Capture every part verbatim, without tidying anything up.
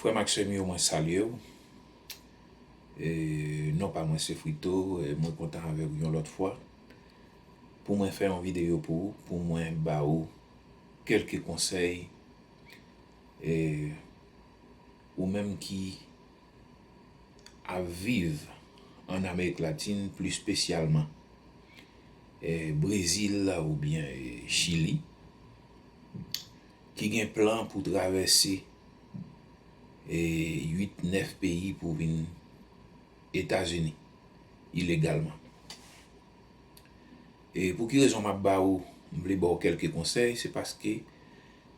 Frè m ak sè m yo, mwen salye w. E, non pa mwen se Frito, e, mwen kontan avè w yon lòt fwa pou mwen fè yon videyo pou ou, pou mwen ba ou kèlke konsèy, e, ou menm ki ap viv ann Amerik Latin, pli espesyalman, e, Brezil oubyen, e, Chili, ki gen plan pou travèse, e, uit, nèf peyi pou vin Etazini ilegalman. E pou ki rezon m ap ba ou, m vle ba ou kèlke konsèy, se paske,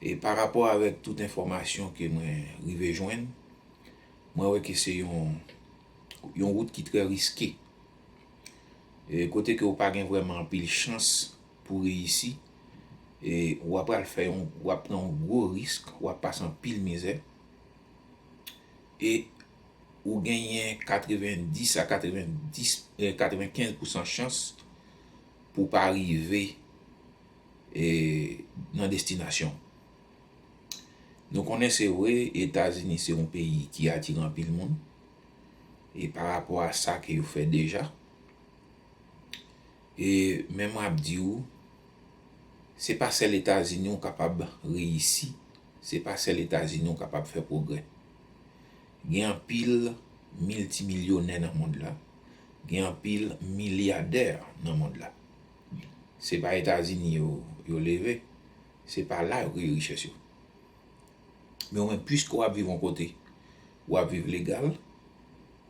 e, pa rapò avèk tout enfòmasyon ke mwen rive jwenn, mwen wè ke se yon, yon wout ki trè riske. E, kote ke ou pa gen vrèman anpil chans pou reyisi, e, w ap pral fè yon, w ap pran yon gwo risk, w ap pase anpil mizè. E ou genyen katrevendis a katrevendis, eh, katrevennkenz pousan chans pou pa rive, eh, nan destinasyon. Nou konnen se vre, Etazini se yon peyi ki atire anpil moun. E pa rapò a sa ke yo fè deja, E, men mwen ap di w, se pa sèl Etazini ou kapab reyisi, se pa sèl Etazini ou kapab fè pwogrè. Gen anpil miltimilyonè nan mond la, gen anpil milyadè nan mond la. Se pa Etazini yo, yo leve, se pa la yo kreye richès yo. Men ou menm, piske w ap viv yon kote, w ap viv legal,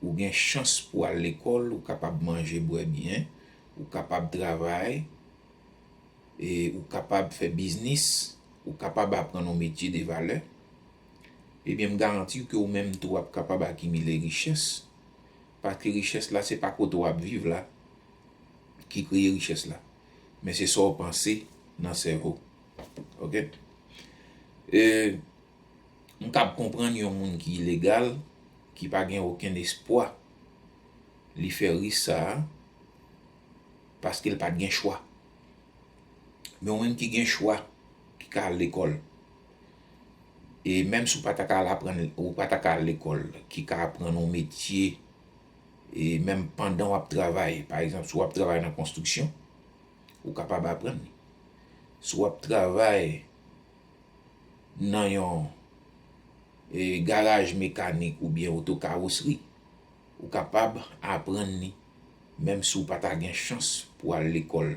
ou gen chans pou al lekòl, ou kapab manje, bwè byen, ou kapab travay, e ou kapab fè biznis, ou kapab aprann yon metye de valè, ebyen, m garanti w ke ou menm tou w ap kapab akimile richès, paske richès la, se pa kote w ap viv la ki kreye richès la, men se sa w panse nan sèvo w. Oke? E, m kab konprann yon moun ki ilegal, ki pa gen okenn espwa li fè risk sa a, paske l pa t gen chwa. Men ou menm ki gen chwa, ki ka al lekòl, e menm si w pa ta ka al aprann, ou pa ta ka al lekòl, ki ka aprann yon metye, e menm pandan w ap travay, pa egzanp, si w ap travay nan konstriksyon, ou kapab aprann li. Si w ap travay nan yon, e, garaj mekanik oubyen oto kawosri, ou kapab aprann li, menm si w pa ta gen chans pou al lekòl.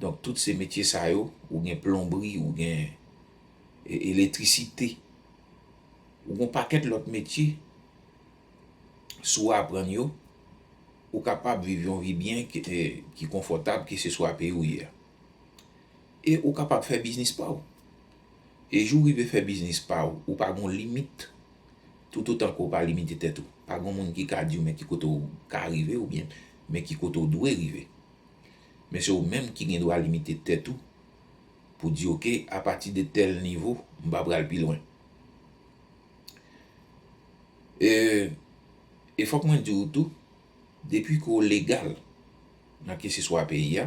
Donk, tout se metye sa yo, ou gen plonbri, ou gen, e, elektrisite, ou gen yon pakèt lòt metye, si w aprann yo, ou kapab viv yon vi byen ki, e, ki konfòtab, keseswa peyi w ye a. E ou kapab fè biznis pa w. E jou w rive fè biznis pa w, ou pa gen limit, toutotan ke w pa limite tèt ou. Pa gen moun ki ka di w men ki kote w ka rive oubyen men ki kote w dwe rive. Men se ou menm ki gen dwa limite tèt ou pou di, oke, apati de tèl nivo, m pa pral pi lwen. E, e fòk mwen di w tou, depi ke w legal nan keseswa peyi a,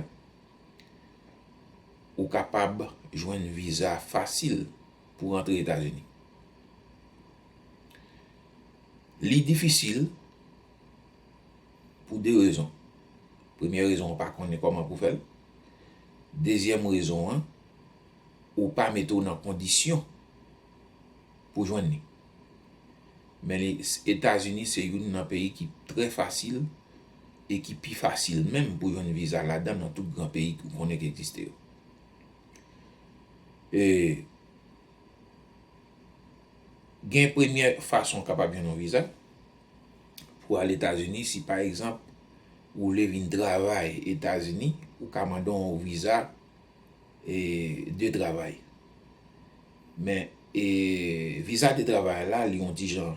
ou kapab jwenn viza fasil pou rantre Etazini. Li difisil pou de rezon. Premyè rezon, ou pa konnen kòman pou fè l. Dezyèm rezon an, ou pa mete w nan kondisyon pou jwenn li. Men li, Etazini se youn nan peyi ki trè fasil e ki pi fasil menm pou jwenn viza ladan nan tout gran peyi ou konnen ki egziste yo. E gen premyè fason w kapab jwenn yon viza pou al Etazini, si pa egzanp, ou vle vin travay Etazini, ou ka mande yon viza, e, de travay. Men, e, viza de travay la, li yon ti jan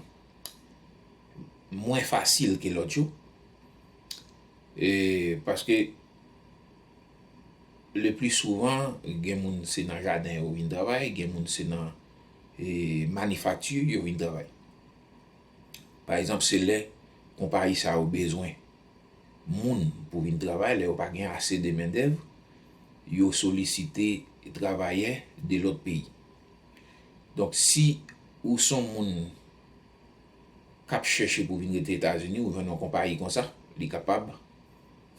mwen fasil ke lòt yo. E, paske le pli souvan, gen moun se nan jaden yo vin travay, gen moun se nan, e, manifakti yo vin travay. Pa egzanp, se lè konpayi sa yo bezwen moun pou vin travay, lè yo pa gen ase de mendèv, yo solisite travayè de lòt peyi. Donk, si ou se yon moun k ap chèche pou vin rete Etazini, ou jwenn yon konpayi konsa, li kapab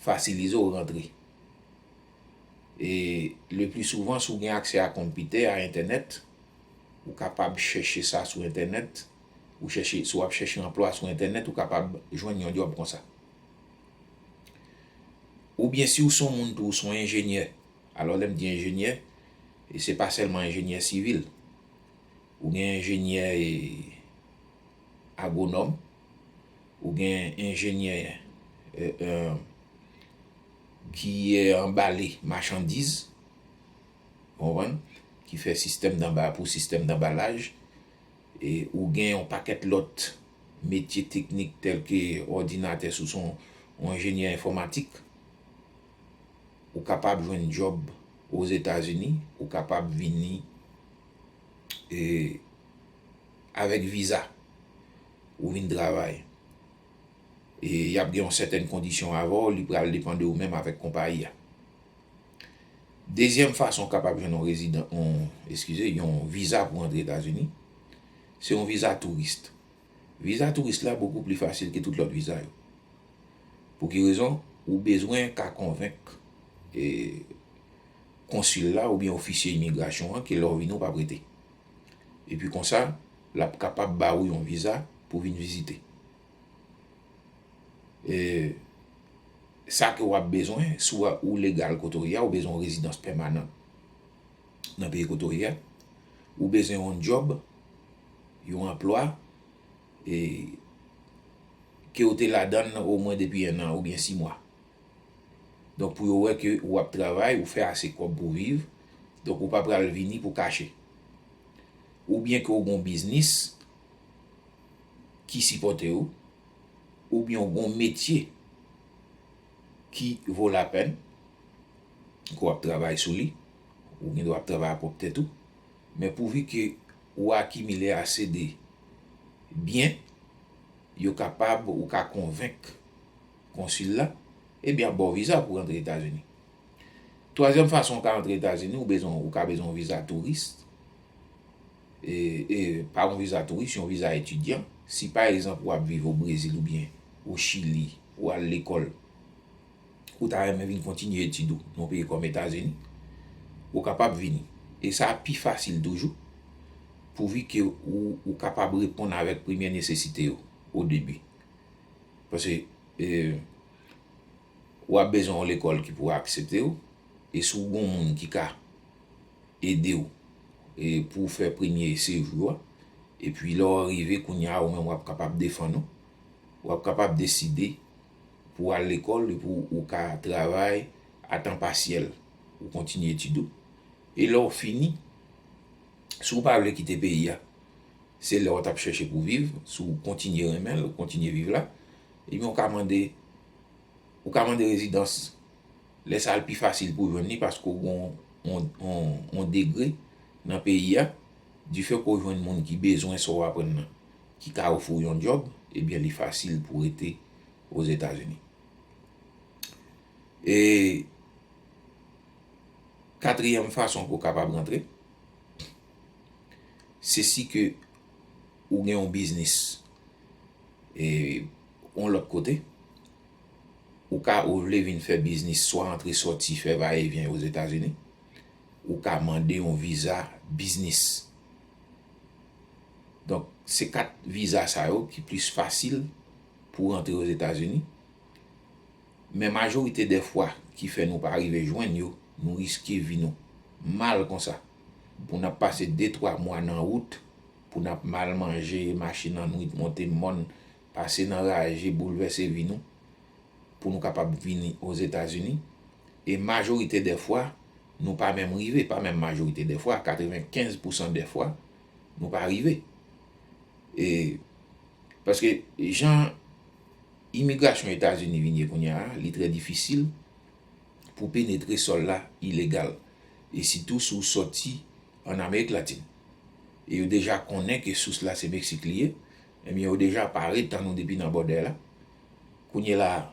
fasilize w rantre. E le pli souvan, si w gen aksè a konpitè, a entènèt, ou kapab chèche sa sou entènèt. Ou chèche, si w ap chèche anplwa sou entènèt, ou kapab jwenn yon djòb konsa. Oubyen si w se yon moun tou, ou se yon enjenyè. Alò, lè m di enjenyè, e se pa sèlman enjenyè sivil. Ou gen enjenyè, e, agwonòm, ou gen enjenyè, e, e, ki, e, anbale machandiz, ou konprann? Ki fè sistèm danba-, pou sistèm danbalaj. E ou gen yon pakèt lòt metye teknik tèlke òdinatè, si w se yon, yon enjenyè enfòmatik, ou kapab jwenn djòb Ozetazini, ou kapab vini, e, avèk viza, ou vin travay. E y ap gen yon sètèn kondisyon avè w, li pral depann de ou menm avèk konpayi a. Dezyèm fason w kapab jwenn yon rezidan, yon, eskize, yon viza pou antre Etazini, se yon viza touris. Viza touris la bokou pli fasil ke tout lòt viza yo. Pou ki rezon? Ou bezwen ka konvenk, e, konsil la oubyen ofisye imigrasyon an ke lè w vini w p ap rete. Epi konsa, l ap kapab ba ou yon viza pou vin vizite. E, sa ke w ap bezwen, si w a, ou legal kote w ye a, ou bezwen yon rezidans pèmanan nan peyi kote w ye a, ou bezwen yon djòb, yon anplwa, e, ke w te ladan l omwen depi en an oubyen sis mwa. Donk, pou yo wè ke w ap travay, ou fè ase kòb pou w viv, donk ou pa pral vini pou kache. Oubyen ke w gen yon biznis ki sipòte w, oubyen w gen yon metye ki vo lapèn, ke w ap travay sou li, ou gen dwa ap travay a pwòp tèt ou, men pouvi ke ou akimile ase de byen, yo kapab, ou ka konvenk konsil la, ebyen, ap ba w viza pou rantre Etazini. Twazyèm fason w ka rantre Etazini, ou bezwen, ou ka bezwen yon viza touris. E, e, pa yon viza touris, yon viza etidyan. Si pa egzanp ou ap viv o Brezil oubyen o Chili, ou al lekòl, ou ta renmen vin kontinye etid ou nan yon peyi kòm Etazini, ou kapab vini. E sa pi fasil toujou, pouvi ke ou, ou kapab reponn avèk premye nesesite yo o debi. Paske, e, w ap bezwen yon lekòl ki pou aksepte w, e si w gen yon moun ki ka ede w, e, pou w fè premye sejou a, epi lè w rive kounye a, ou menm w ap kapab defann ou, w ap kapab deside pou w al lekòl, epi w, ou ka travay a tan pasyèl, ou kontinye etid ou. E lè w fini, si w pa vle kite peyi a, se lè w t ap chèche pou viv, si w kontinye renmen l, ou kontinye viv la, ebyen, ou ka mande, ou ka mande rezidans. Lè sa a, l pi fasil pou w jwenn li paske w gen yon, yon, yon, yon degre nan peyi a. Difè ke w jwenn moun ki bezwen sa w aprann nan, ki ka ofri w yon djòb, ebyen, li fasil pou w rete Ozetazini. E katriyèm fason ke w kapab rantre, se si ke ou gen yon biznis, e, yon lòt kote, ou ka, ou vle vin fè biznis, swa antre sòti, fè vayevyen Ozetazini, ou ka mande yon viza biznis. Donk, se kat viza sa yo ki plis fasil pou rantre Ozetazini. Men majorite dè fwa ki fè nou pa rive jwenn yo, nou riske vi nou mal konsa. Pou n ap pase de twa mwa nan wout, pou n ap mal manje, mache nan nwit, monte mòn, pase nan raje, boulvèse vi nou, pou nou kapab vini Ozetazini. E majorite dè fwa, nou pa menm rive, pa menm majorite dè fwa, katrevenkenz pousan dè fwa, nou pa rive. E, paske jan imigrasyon Etazini vin ye kounye a, li trè difisil pou penetre sòl la ilegal. E sitou si w sòti ann Amerik Latin. E yo deja konnen ke sous la se Meksik li ye, ebyen, yo deja pare tann ou depi nan bòdè la. Kounye la a,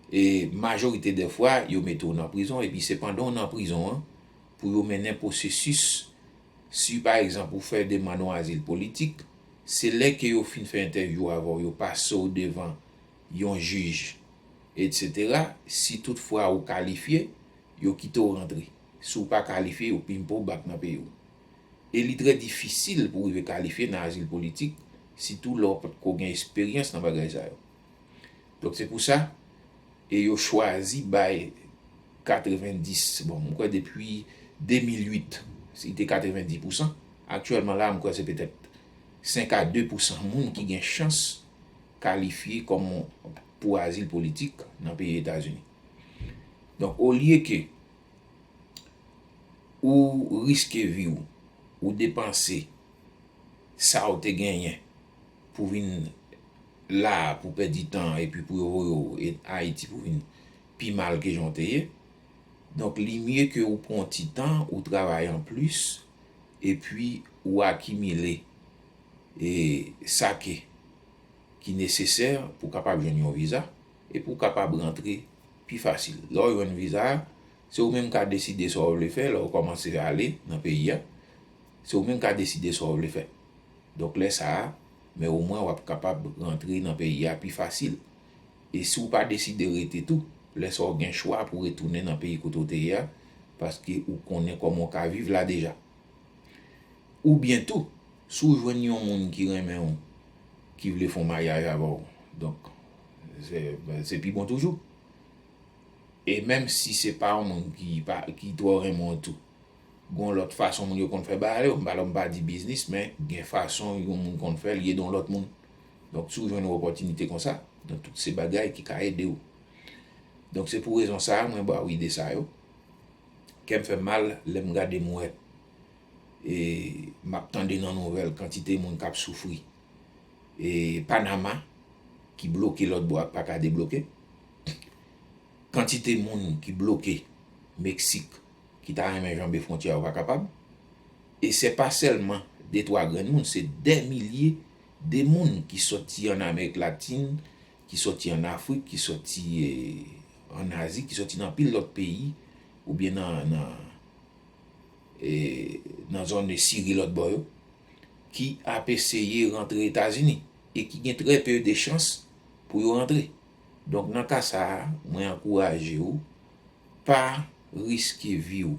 E majorite dè fwa, yo mete w nan prizon, epi se pandan w nan prizon an, pou yo mennen pwosesis, si pa egzanp ou fè demann yon azil politik, se lè ke yo fin fè entèvyou avè w, yo pase w devan yon jij, etsetera, si toutfwa ou kalifye, yo kite w rantre. Si w pa kalifye, yo pimpe w back nan peyi w. E li trè difisil pou w rive kalifye nan azil politik, sitou lè w potko gen esperyans nan bagay sa yo. Donk se pou sa, e yo chwazi bay katrevendis, bon, mwen kwè depi de mil uit, se te katrevendis pousan. Aktyèlman la, mwen kwè se petèt senk a de pousan moun ki gen chans kalifye kòm pou azil politik nan peyi Etazini. Donk, olye ke ou riske vi w, ou depanse sa w te genyen pou vin la pou pèdi tan epi pou yo voye w e-, Ayiti pou vin pi mal ke jan w te ye. Donk, li mye ke ou pran yon ti tan, ou travay anplis, epi ou akimile, e, sa ke, ki nesesè pou w kapab jwenn yon viza e pou w kapab rantre pi fasil. Lè w jwenn viza a, se ou menm ka deside sa w vle fè, lè w kòmanse ale nan peyi a, se ou menm ka deside sa w vle fè. Donk, lè sa a, men omwen w ap kapab rantre nan peyi a pi fasil. E si w pa deside rete tou, lè sa a w gen chwa pou w retounen nan peyi kote w te ye a, paske ou konnen kòman w ka viv la deja. Oubyen tou, si w jwenn yon moun ki renmen w, ki vle fè yon maryaj avè w, donk, se, se pi bon toujou. E menm si se pa yon moun ki pa, ki twò renmen w tou, gon lòt fason moun yo konn fè bagay yo, m pa, m pa di biznis, men gen fason yon moun konn fè l, li ede yon lòt moun. Donk, si w jwenn yon opòtinite konsa, donk, tout se bagay ki ka ede w. Donk, se pou rezon sa a, mwen ba w ide sa yo. Kè m fè mal lè m gade, m wè, e, m ap tande nan nouvèl kantite moun k ap soufri, e, Panama, ki bloke lòt bò a, k pa ka debloke. Kantite moun ki bloke Meksik, ki ta renmen janbe fwontyè yo, pa kapab. E se pa sèlman de twa grenn moun, se dè milye de moun ki sòti ann Amerik Latin, ki sòti ann Afrik, ki sòti, e, ann Azi, ki sòti nan pil lòt peyi, oubyen nan, nan, e, nan zòn Siri lòt bò yo, ki ap eseye rantre Etazini e ki gen trè pe de chans pou yo rantre. Donk, nan ka sa a, mwen ankouraje w, pa riske vi w,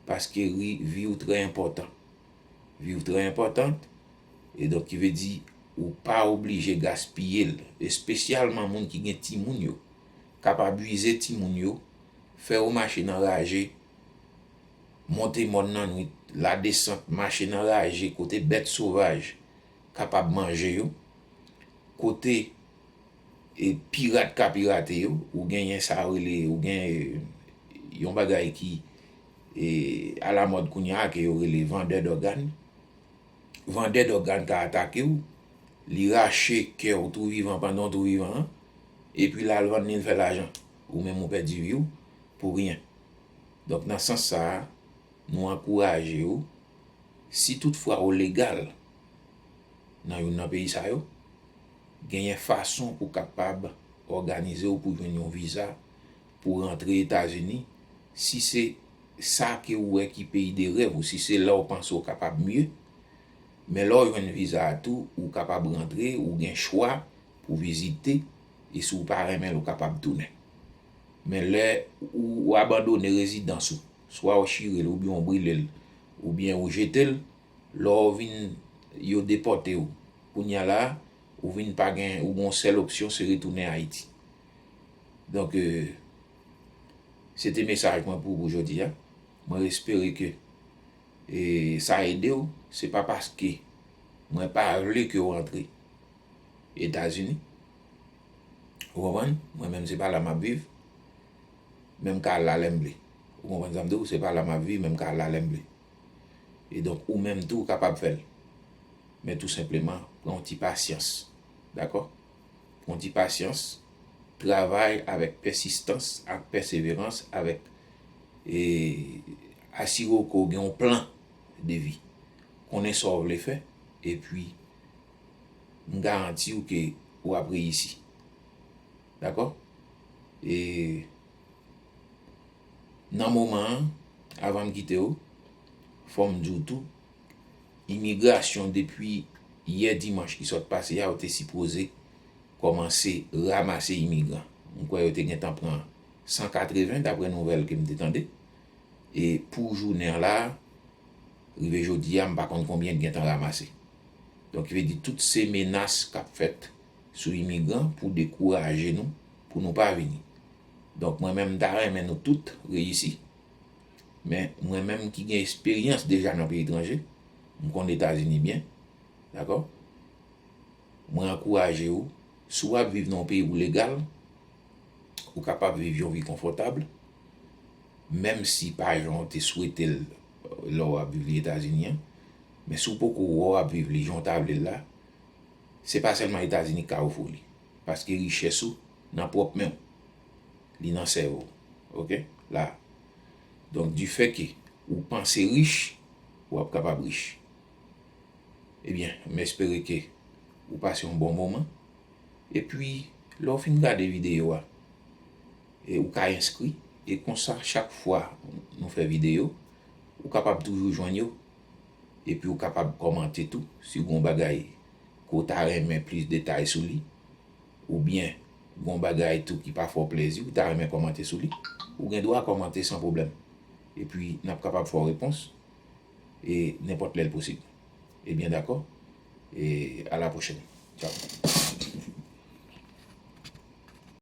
paske ri-, vi w trè enpòtan. Vi w trè enpòtan, e donk, ki vle di, ou pa oblije gaspiye l, espesyalman moun ki gen timoun yo. Kapab ize timoun yo, fè yo mache nan raje, monte mòn nan nwit, ladesant, mache nan raje kote bèt sovaj kapab manje yo, kote, e, pirat ka pirate yo, ou genyen sa yo rele, ou gen, e, yon bagay ki, e, alamòd kounye a ke yo rele vandè dògàn. Vandè dògàn ka atake w, li rache kè w tou vivan pandan w tou vivan an, epi l al vann li, l fè lajan. Ou menm ou pèdi vi w pou ryen. Donk, nan sans sa a, nou ankouraje w, si toutfwa ou legal nan youn nan peyi sa yo, genyen fason pou kapab òganize w pou jwenn yon viza pou rantre Etazini, si se sa ke ou wè ki peyi de rèv ou, si se la ou panse ou kapab mye. Men lè w jwenn viza a tou, ou kapab rantre, ou gen chwa pou vizite, e si w pa renmen l, ou kapab tounen. Men lè ou, ou abandone rezidans ou, swa ou chire l, oubyen ou brile l, oubyen ou jete l, lè w vin, yo depòte w. Kounye a la, ou vin pa gen, ou gen yon sèl opsyon, se retounen Ayiti. Donk, e, se te mesaj mwen pou, pou jodi a. Mwen espere ke, e, sa ede w. Se pa paske mwen pa vle ke w rantre Etazini. Ou konprann? Mwen menm, se pa la m ap viv. Men m ka al la lè m vle. Ou konprann sa m di w? Se pa la m ap viv, men m ka al la lè m vle. E donk, ou menm tou, ou kapab fè l. Men tou senpleman, pran yon ti pasyans. Dakò? Pran yon ti pasyans. Travay avèk pèsistans ak pèseverans, avèk, e, asire w ke w gen yon plan de vi. Konnen sa w vle fè, epi m garanti w ke w ap reyisi. Dakò? E nan moman an, avan m kite w, fò m di w tou, imigrasyon depi yè dimanch ki sot pase a, yo te sipoze kòmanse ranmase imigran. M kwè yo te gentan pran san katreven, daprè nouvèl ke m te tande. E pou jounen an la, rive jodi a, m pa konn konbyen ki gentan ranmase. Donk, ki vle di tout se menas k ap fèt sou imigran pou dekouraje nou, pou nou pa vini. Donk, mwen menm, m ta renmen nou tout reyisi. Men, mwen menm ki gen esperyans deja nan peyi etranje, m konn Etazini byen, dakò? Mwen ankouraje w, si w ap viv nan yon peyi ou legal, ou kapab viv yon vi konfòtab, menm si pa jan w te swete l lè w ap viv li Etazini an. Men si w poko wè w ap viv li jan w ta vle l la, se pa sèlman Etazini k ka ofri w li. Paske richès ou nan pwòp men w. Li nan sèvo w. Oke? La. Donk, difè ke ou panse rich, w ap kapab rich. Ebyen, m espere ke ou pase yon bon moman. Epi, lè w fin gade videyo a, e ou ka enskri, e konsa, chak fwa nou fè videyo, ou kapab toujou jwenn yo. Epi ou kapab kòmante tou, si gon bagay ke w ta renmen plis detay sou li, oubyen gon bagay tou ki pa fè w plezi, ou ta renmen kòmante sou li, ou gen dwa kòmante san pwoblèm. Epi, n ap kapab fè w repons, e nenpòt lè l posib. Ebyen, dakò? E a la pwochèn. Tchaw.